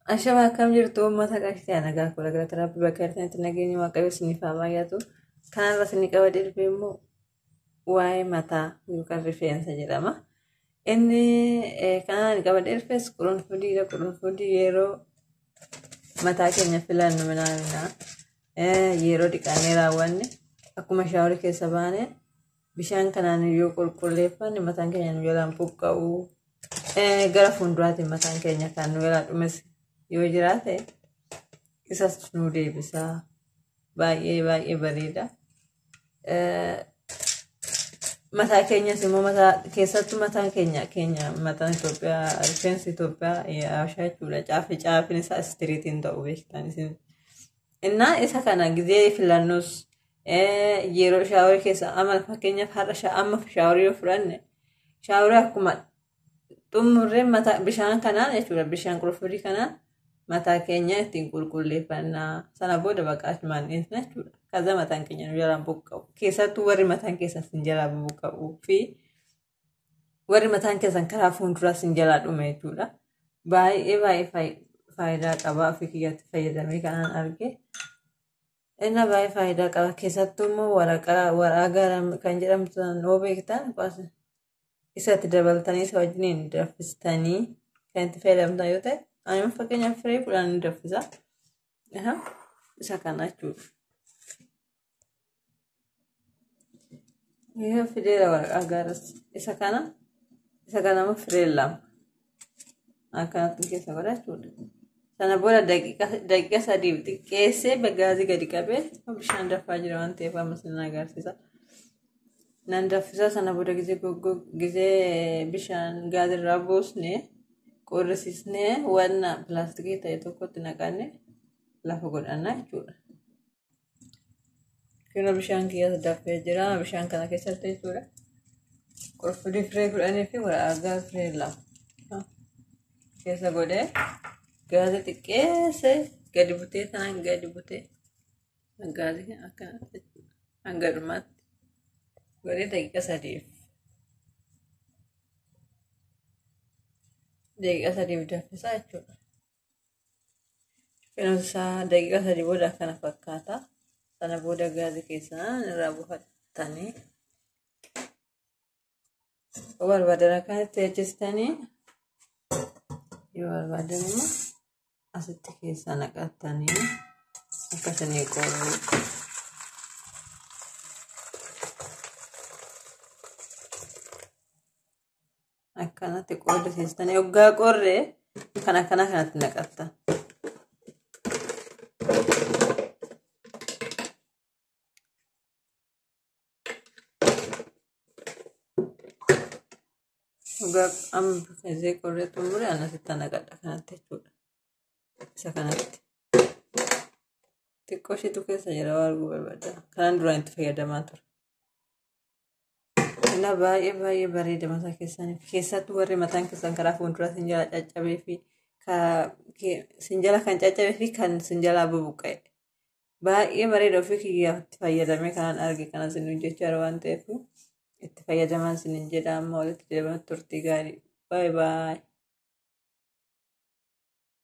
Ashama akkam jirtu uummata qabsiisaa nagaa kudha galata rabbi bakka jirtanitti nageenyi waaqayyo isiniif haa baay'atu. Kanarra isinii qabadee dhufe immoo waa'ee mataa yookaan rifeensa jedhama. Inni kanaan qabadee dhufes qurunfudiidha. Qurunfudii yeroo mataa keenya filannu minaaminaa yeroo dhiqannee raawwanne akkuma shaaworii keessa baane bishaan kanaan yoo qulqulleeffanne mataan keenya nu jalaan buqqa'u. Gara fuulduraatiin mataan keenya kan nu jalaa dhumes yoo jiraate isas nu deebisa. Baay'ee baay'ee bareeda. Mataa keenyas immoo mataa keessattuu mataan keenya keenya mataan Itoophiyaa rifeensi Itoophiyaa Habashaa jechuudha. Caafi caafin isaa istiriitiin ta'u beektan isin. Innaa isa kana gizee filannus yeroo shaaworii keessa amma fakkeenyaaf har'a amma shaaworii yoo fudhanne shaaworii akkuma xumurree mataa bishaan kanaan jechuudha bishaan qulqulluu kanaan mataa keenya ittiin qulqulleeffannaa sana booda baqa achumaan dhiisna jechuudha. Kaza mataan keenya nu jalaan buqqa'u. Keessattuu warri mataan keessan sin jalaa buqqa'uu fi warri mataan keessan karaa fuulduraa sin jalaa dhume jechuudha. Baay'ee baay'ee faayidaa qaba ofii kiyyatti fayyadamee kanaan arge. Inni baay'ee faayidaa qaba. Keessattuu immoo waraqaa waraqaa kan jedhamtu yoo beektan isatti dabaltanii isa wajjiniin danfistanii kan itti fayyadamtan yoo ta'e ani fakkeenyaaf firee 10 ni danfisa. Isa kana jechuudha. Yoo fideera waraqaa gaaras isa kana immoo firee 2 akkanatti keessa godha jechuudha. Sana booda daqiiqa 3 xiqqeessee gaazii gadi qabee bishaan danfaa jira waan ta'eef amma sin agarsiisa. Nan danfisa sana booda gizee bishaan gaazirraa buusnee qorrisiisnee waan pilaastikii ta'e tokkotti naqannee lafa godhanna jechuudha. Kun bishaan kiyyaas danfee jira. Bishaan kana keessatti jechuudha. Qurfudii firee 10 fi waraqaa firee 2 keessa godhee gaazii xiqqeessee gadi butee sanaan gadi butee gaazii akkanatti hanga dhumaatti godhee daqiiqa 3f daqiiqa 3f danfisaa jechuudha. Kunuunsaa daqiiqa 3 booda akkana fakkaata. Sana booda gaazii keessaan irraa buufattanii yoo barbaadan akkanatti teechistanii yoo barbaadan immoo asitti keessaa naqattanii akkasanii qorru. Akkanatti qorrisiistanii hoggaa qorree kan akkanaa kanatti naqattan. Hoggaa amma gizee qorree xumure asitti naqadha kanatti jechuudha. Isa kanatti. Xiqqoo isheetu keessa jira waan arguu barbaada. Kanaan duraan itti fayyadamaa ture. Innaa baay'ee baay'ee bareeda mataa keessaniif. Keessattuu warri mataan keessan karaa fuulduraa sin jala caccabee fi sin jala kan caccabee fi kan sin jalaa bubuqqa'e. Baay'ee bareeda ofii kiyyaatti fayyadamee kanaan arge kana sin hojjechaa jira waan ta'eef itti fayyadamaa sin jedha amma walitti deebi'aa turtii gaarii. Baay'ee baay'ee.